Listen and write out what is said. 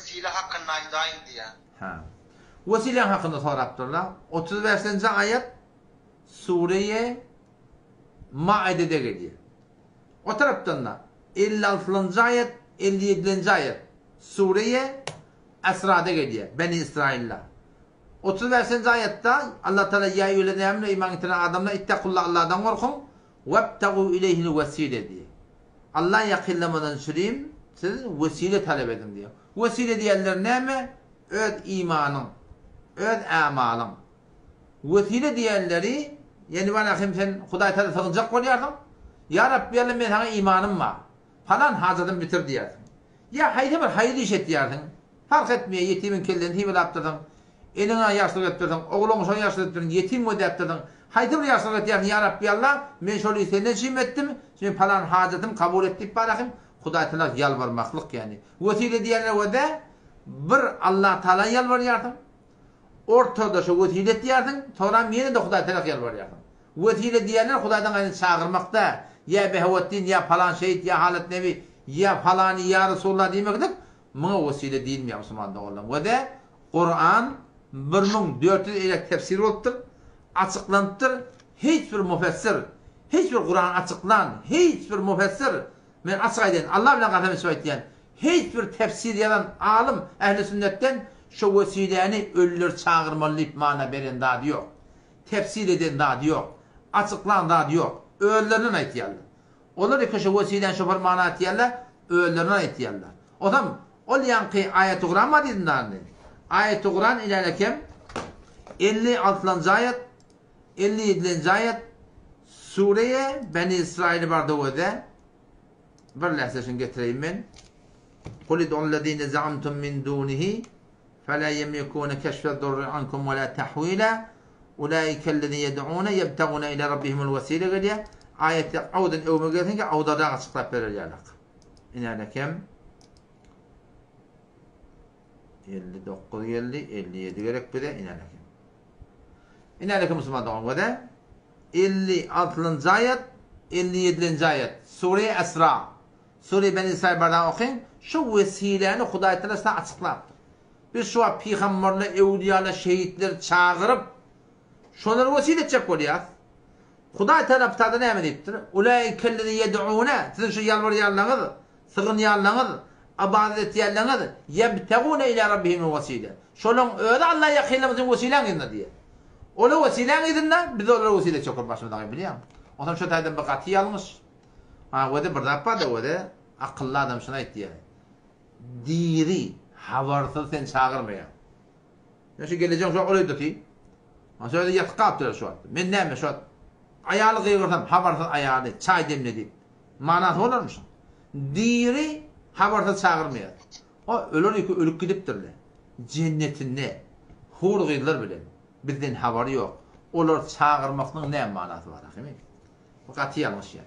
Wesile hakynda aýdaýyň diýýär. Hä. Wesiläň hakynda sorapdyrlar. 35-nji aýat Sureýe Maidede gelýär. O tarapdan-da 56-njy aýat, 57-nji aýat Sureýe Esrada gelýär, Beni Israilda. 35-nji aýatda Allah Taala Ýa eýýühellezine âmenû iman getiren adamlar ittakulla Allahdan gorkuň, webtagû ileýhil wesile diýýär. Alla ýakynlamadan çürim siz wesile talap ediň diýýär. Wesile diýenleri näme? Öz imanyň, öz amalyň. Wesile diýenleri, ýagny balahym sen Hudaý Taala sygynjak bolýarsyň, Ýa Rabbi Alla men saňa imanym bar. Palan hajatymy bitir diýýärsiň. Ýa haýsy bir haýyr iş etýärsiň, parh etmeýär, ýetimiň kellesini sypalapdyrsyň, eliňe ýagşylyk etdirsiň, ogluňa şoňa ýagşylyk etdirsiň, ýetim gözläpdirsiň, haýsy bir ýagşylyk etýärsiň, Ýa Rabbi Alla, men şol işi senden üçin etdim, men palan hajatymy kabul et diýip barahym, Hudaý Tagala ýalbarmaklyk ýagny. Wesile diýenler wede bir Allah Tagala ýalbarýarsyň, ortada şo wesile etýärsiň, soňram ýene-de Hudaý Tagala ýalbarýarsyň. Wesile diýenler Hudaýdan gaýry çagyrmak däl. Ýa Behawetdin, ýa palan şehit, ýa Halyt Nebi, ýa palany, ýa Resulullah diýmeklik, muňa wesile diýilmeýär musulman doganlarym. We-de Kuran 1400 elek tefsir bolupdyr, açyklanypdyr, hiç bir mufessir, hiç bir Kurany açyklan, hiç bir mufessir, men açyk aýdaýyn, Allah bilen kasam içip aýtýan, hiç bir tefsir ýazan alym ähli sünnetden şo wesiläni ölüleri çagyrmaly diýip mana beren zady ýok. Tefsir eden zady ýok. Açyklan zady ýok. Özlerinden aýtýarlar. Olar eke şo wesiläni şo bir mana aýtýarlar, özlerinden aýtýarlar. Osam ol ýaňky aýaty Kuran bar diýdim da indi. Aýaty Kuran ilälekem 56-njy aýat, 57-nji aýat Sureýe Beni Israili barda öze bir lähze şuny getireýin men. Kul id'ullezine za'amtum min dunihi Fela ýemlikune keşfed-durri ankum we la tahwila, Ulaikellezine ýed'une ýebtagune ila rabbihimul wesile gelýär. Aýatda awdan öwme gelsin ki awdarak açyklap berer ýalak. Inälekem 59 geldi, 57 gerek bize inälekem. Inälekem musulman dogan göze 56-njy aýat, 57-nji aýat. Sure Esra. Sure Beni Israil barada okyň, şu wesiläni Hudaý Tagala size açyklapdyr. Biz şu wagt pygamberler, öwlüýalar, şehitleri çagyryp, şolary wesile etjek bolýarys. Hudaý Tagala kitabda näme diýipdir? Ulaikellezine ýed'une, siziň şu ýalbarýanlaryňyz, sygynýanlaryňyz, ybadat etýänleriňiz, ýebtegune ila rabbihimul wesile. Şolaryň özi Alla ýakynlamak üçin wesiläň yzynda diýýär. Olar wesiläň yzynda, biz olary wesile etjek bolup başymyza gaýyn bilýäňmi? Onsoň şu taýdan bir gaty ýalňyş. Ha özi bir zat barda özi akylly adam şuny aýtýar. Diri habarsyz sen çagyrmaýaň. Men şu gelejek şu ol öýdeti. Ha şu öýde ýatyp galypdyr şu wagt. Men näme şu wagt aýaly gygyrsam habarsyz aýaly çaý demle diýip. Manasy bolarmy şuň? Diri habarsyz çagyrmaýar. O öler ýeke ölüp gidipdirler. Jennetinde hur gyzlar bilen bizden habary ýok. Olar çagyrmaklygyň näme manasy bar ahymy? Bu gaty ýalňyş ýa.